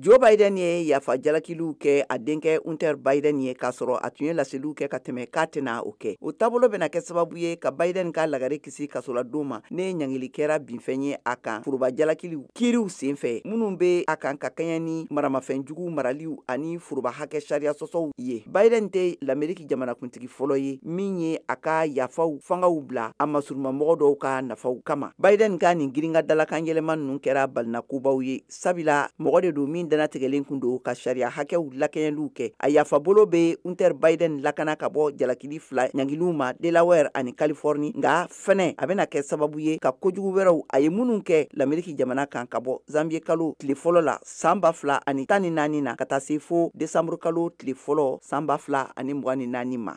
Joe Biden ye yafa jalakiliw kɛ a denkɛ Hunter Biden ye, k'a sɔrɔ a tun ye laseliw kɛ ka tɛmɛ k'a tɛna o kɛ. O taabolo bɛna kɛ sababu ye ka Biden ka lagare kisi kasoladon ma, ne ɲangili kɛra binfɛn ye a kan foroba jalakiliw kiriw senfɛ minnu bɛ a kan ka kɛɲɛ ni maramafɛnjugu maraliw ani foroba hakɛ sariya sɔsɔw ye. Biden tɛ Lameriki jamanakuntigi fɔlɔ ye min ye a ka yafaw fangaw bila a masurumamɔgɔ dɔw ka nafaw kama. Biden ka nin girinka dalakan yɛlɛma ninnu kɛra balinakobaw ye, sabula mɔgɔ de don min dantigɛlen tun don ka sariya hakɛw lakɛɲɛliw kɛ. A yafabolo bɛ Hunter Biden lakana ka bɔ jalakili fila ɲangiliw ma Delaware ani Californie, nka fɛnɛ a bɛna kɛ sababu ye ka kojugu wɛrɛw a ye minnu kɛ Lameriki jamana kan ka bɔ janvier kalo tile fɔlɔ la san 2014 na ka taa se fo décembre kalo tile fɔlɔ san 2024 ma.